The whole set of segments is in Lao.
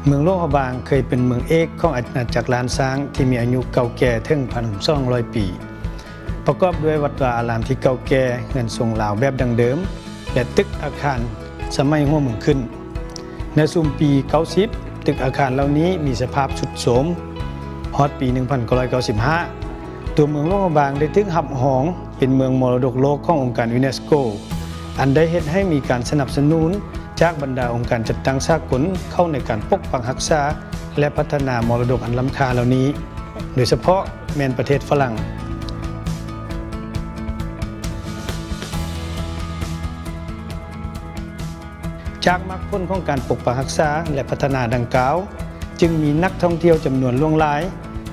ເມືອງຫຼວງພະບາງເຄີຍເປັນເມືອງເອກຂອງອານາຈັກລ້ານຊ້າງ ທີ່ມີອາຍຸເກົ່າແກ່ເຖິງ ໜຶ່ງພັນສອງຮ້ອຍປີ, ປະກອບດ້ວຍວັດວາອາຣາມທີ່ເກົ່າແກ່, ເຮືອນຊົງລາວແບບດັ້ງເດີມ ແລະ ຕຶກອາຄານສະໄໝຫົວເມືອງຂຶ້ນ. ໃນຊຸມປີເກົ້າສິບ, ຕຶກອາຄານເຫຼົ່ານີ້ມີສະພາບຊຸດໂຊມ. ຮອດປີ ໜຶ່ງພັນເກົ້າຮ້ອຍເກົ້າສິບຫ້າ ຕົວເມືອງຫຼວງພະບາງໄດ້ຖືກຮັບຮອງເປັນເມືອງມໍລະດົກໂລກຂອງອົງການຢູເນສໂກ, ອັນໄດ້ເຮັດໃຫ້ມີການສະໜັບສະໜູນຈາກບັນດາອົງການຈັດຕັ້ງສາກົນເຂົ້າໃນການປົກປັກຮັກສາ ແລະ ພັດທະນາມໍລະດົກອັນລ້ຳຄ່າເຫຼົ່ານີ້, ໂດຍສະເພາະແມ່ນປະເທດຝຣັ່ງ. ຈາກໝາກຜົນຂອງການປົກປັກຮັກສາ ແລະ ພັດທະນາດັ່ງກ່າວ, ຈຶ່ງມີນັກທ່ອງທ່ຽວຈຳນວນຫຼວງຫຼາຍ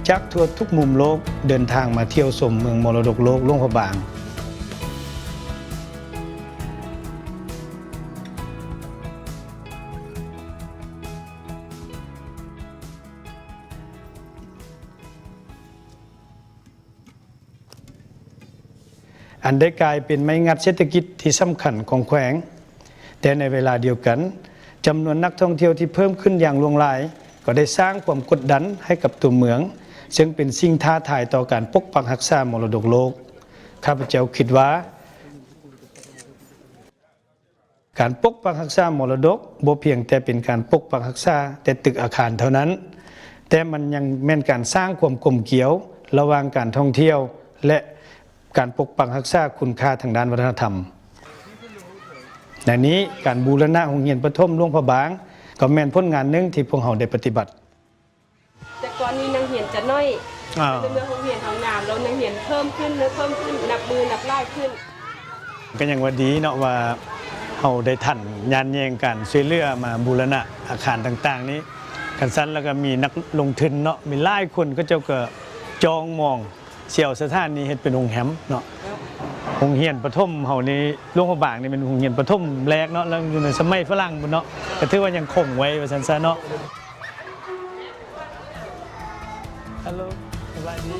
ຈາກທົ່ວທຸກມຸມໂລກເດີນທາງມາທ່ຽວຊົມເມືອງມໍລະດົກໂລກຫຼວງພະບາງ. ອັນໄດ້ກາຍເປັນໄມ້ງັດເສດຖະກິດທີ່ສຳຄັນຂອງແຂວງ, ແຕ່ໃນເວລາດຽວກັນ, ຈຳນວນນັກທ່ອງທ່ຽວທີ່ເພີ່ມຂຶ້ນຢ່າງຫຼວງຫຼາຍ ກໍໄດ້ສ້າງຄວາມກົດດັນໃຫ້ກັບຕົວເມືອງ, ເຊິ່ງເປັນສິ່ງທ້າທາຍຕໍ່ການປົກປັກຮັກສາມໍລະດົກໂລກ. ຂ້າພະເຈົ້າຄິດວ່າ ການປົກປັກຮັກສາມໍລະດົກບໍ່ພຽງແຕ່ເປັນການປົກປັກຮັກສາແຕ່ຕຶກອາຄານເທົ່ານັ້ນ, ແຕ່ມັນຍັງແມ່ນການສ້າງຄວາມກົມກຽວລະຫວ່າງການທ່ອງທ່ຽວ ແລະ ການປົກປັກຮັກສາຄຸນຄ່າທາງດ້ານວັດທະນະທຳ. ໃນນີ້, ການບູລະນະໂຮງຮຽນປະຖົມຫຼວງພະບາງ ກໍແມ່ນຜົນງານໜຶ່ງທີ່ພວກເຮົາໄດ້ປະຕິບັດ. ແຕ່ກ່ອນນີ້ນັກຮຽນຈະໜ້ອຍ, ອາ ໃນເມື່ອໂຮງຮຽນເຮົາງາມແລ້ວ ນັກຮຽນເພີ່ມຂຶ້ນ, ເພີ່ມຂຶ້ນ, ນັບມື້ນັບຫຼາຍຂຶ້ນ. ກໍຍັງວ່າດີເນາະ ວ່າເຮົາໄດ້ທັນຍານແຍງການຊ່ວຍເຫຼືອມາບູລະນະອາຄານຕ່າງໆນີ້. ຄັນຊັ້ນແລ້ວກໍມີນັກລົງທຶນເນາະ, ມີຫຼາຍຄົນ ເຂົາເຈົ້າກໍຈ້ອງມອງ ຊິເອົາສະຖານນີ້ເຮັດເປັນໂຮງແຮມເນາະ. ໂຮງຮຽນປະຖົມເຮົານີ້ ຫຼວງພະບາງນີ້ເປັນໂຮງຮຽນປະຖົມແລກເນາະ, ແລ້ວຢູ່ໃນສະໄໝຝຣັ່ງພຸ້ນເນາະ, ກໍຖືວ່າຍັງຄົງໄວ້ວ່າຊັ້ນຊະເນາະ. ຮັລໂຫຼ ສະບາຍດີ.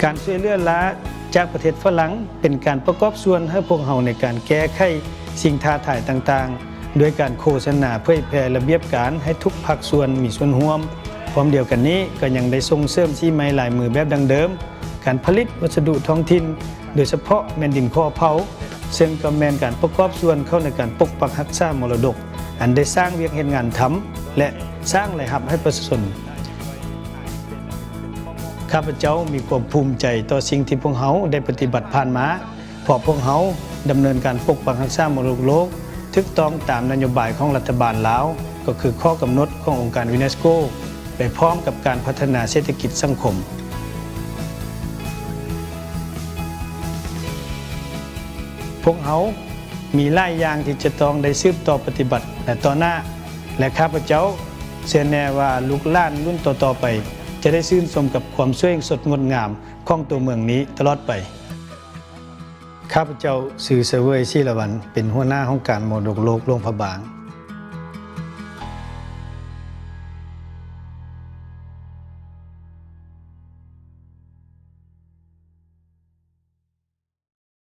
ການຊ່ວຍເຫຼືອລ້າຈາກປະເທດຝຣັ່ງ ເປັນການປະກອບສ່ວນໃຫ້ພວກເຮົາໃນການແກ້ໄຂສິ່ງທ້າທາຍຕ່າງໆ ດ້ວຍການໂຄສະນາເຜີຍແຜ່ລະບຽບການໃຫ້ທຸກພາກສ່ວນມີສ່ວນຮ່ວມ. ພ້ອມດຽວກັນນີ້ ກໍຍັງໄດ້ສົ່ງເສີມສີໄມ້ລາຍມືແບບດັ້ງເດີມ, ການຜະລິດວັດສະດຸທ້ອງຖິ່ນ, ໂດຍສະເພາະແມ່ນດິນຂໍເຜົາ, ເຊິ່ງກໍແມ່ນການປະກອບສ່ວນເຂົ້າໃນການປົກປັກຮັກສາມໍລະດົກ ອັນໄດ້ສ້າງວຽກເຮັດງານທຳ ແລະ ສ້າງລາຍຮັບໃຫ້ປະຊາຊົນ. ຂ້າພະເຈົ້າມີຄວາມພູມໃຈຕໍ່ສິ່ງທີ່ພວກເຮົາໄດ້ປະຕິບັດຜ່ານມາ, ເພາະພວກເຮົາດຳເນີນການປົກປັກຮັກສາມໍລະດົກໂລກ ຖືກຕ້ອງຕາມນະໂຍບາຍຂອງລັດຖະບານລາວ, ກໍຄືຂໍ້ກຳນົດຂອງອົງການຢູເນສໂກ ໄປພ້ອມກັບການພັດທະນາເສດຖະກິດສັງຄົມ. ພວກເຮົາມີຫຼາຍຢ່າງທີ່ຈະຕ້ອງໄດ້ສືບຕໍ່ປະຕິບັດໃນຕໍ່ໜ້າ ແລະ ຂ້າພະເຈົ້າເຊື່ອແນ່ວ່າລູກຫຼານລຸ້ນຕໍ່ໆໄປ ຈະໄດ້ຊື່ນຊົມກັບຄວາມສວຍສົດງົດງາມຂອງຕົວເມືອງນີ້ຕະຫຼອດໄປ. ຂ້າພະເຈົ້າຊື່ ສະເຫວີຍ ສີລະວັນ, ເປັນຫົວໜ້າຫ້ອງການມໍລະດົກໂລກຫຼວງພະບາງ.